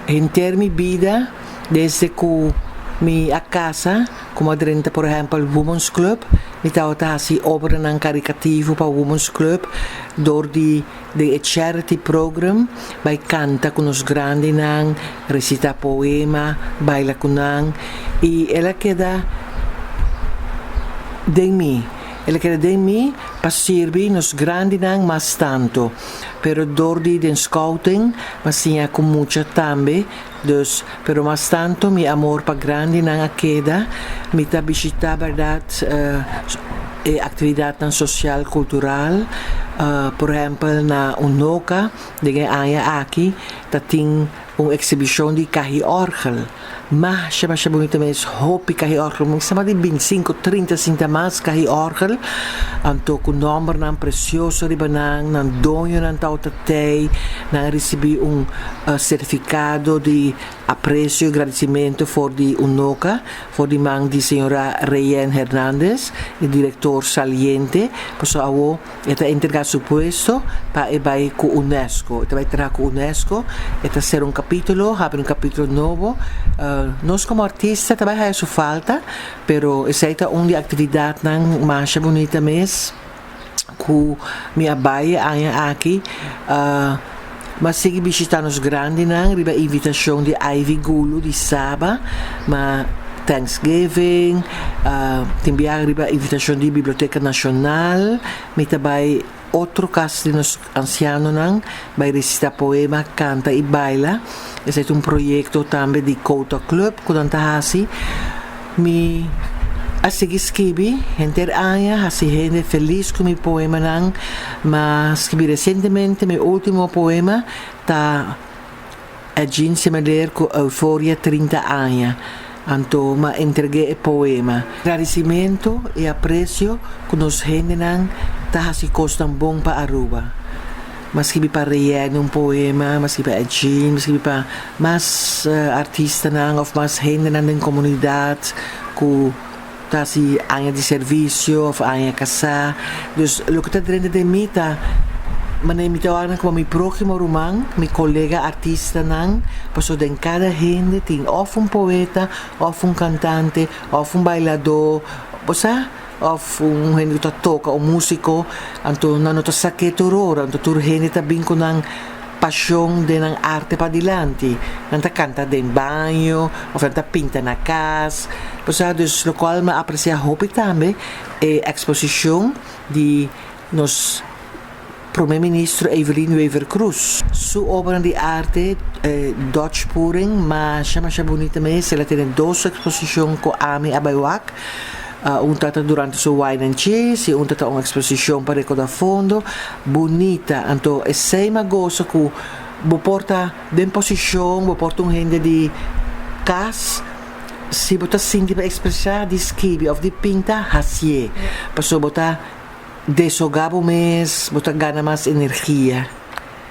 Henter mi bida, desde ku mi a kasa, ku mi a drenta por ehèmpel Women's Club, mi tabata hasi obranan karikativo pa Women's Club dor di den e charity program bai kanta ku nos grandinan, resitá poema, baila ku nan i el a keda den mi. El a keda den mi pa sirbi nos grandinan mas tantu. Pero dor di den scouting m'a siña cu mucha tambe, dus pero mas tanto mi amor pa grandinan a keda, mi ta bishita berdad e actividadnan social cultural, por ehempel na Unoca den e aña aki ta tin un exhibicion di cahi orgel. Masha masha bunita mes, hopi kahi orgel, mi sa mas di bintisinko, trinta sinta mas kahi orgel, anto ku nòmbernan presioso riba nan, nan doñonan tabata tei, nan a risibí un sertifikado di apresio i gradisimentu for di UNOCA, for di man di señora Reyen Hernandez, e direktor saliente, pasobra awo E ta entregá su puesto pa e bai ku UNESCO. E ta bai traha ku UNESCO. E ta sera un kapítulo, habri un kapítulo nobo. Nos komo artista ta bai haya su falta, pero esei ta un di aktividatnan masha bunita mes ku mi a bai e aña aki. Mi a sigui bishitá nos grandinan riba invitashon di Ivy Gulu di Saba. Ma Thanksgiving, tin biaha riba invitashon di Biblioteka Nashonal. Mi ta bai otro kas di nos ansianonan bai resitá poema, kanta i baila. Esei ta un proyekto tambe di Kouta Club ku nan ta hasi. Mi a sigui skibi henter aña, hasi hende felis ku mi poemanan. M'a skibi resientemente mi ultimo poema ta Edjean Semeleer ku Euforia 30 aña. Anto m'a entreg'é e poema. Gradisimentu i apresio ku nos hendenan ta hasi kosnan bon pa Aruba. M'a skibi pa Reyène un poema, m'a skibi pa Edjean, m'a skibi pa mas artistanan of mas hendenan den komunidat ku ta hasi aña di servisio of aña kasá. Dus loke ta drenta den mi ta manera mi ta wak nan komo mi próhimo ruman, mi kolega artistanan, pasobra den kada hende tin of un poeta of un kantante of un bailadó, bo sa, of un hende ku ta toka, un músiko, anto nan no ta sak'é tur ora, anto tur hende ta bin ku nan Pasion den nan arte padilanti. Nan ta canta den baño of nan ta pinta na cas. Bo sa dus locual mi a aprecia hopi tambe e exposicion di nos Prome Ministro Evelyn Wever-Croes. Su obranan di arte Dutch Pouring masha masha bunita mes. El a tene dos exposicion cu ami a bay wak. Un ta ta durante su Wine and Cheese y un ta ta un exposicion pa recorda fondo. Bunita. Anto esey mi a gosa cu bo por ta den posicion, bo por ta un hende di cas, si bo ta sinti pa expresa di skibi of di pinta, hacié. Pasobra bo ta desoga bo mes, bo ta gana mas energia.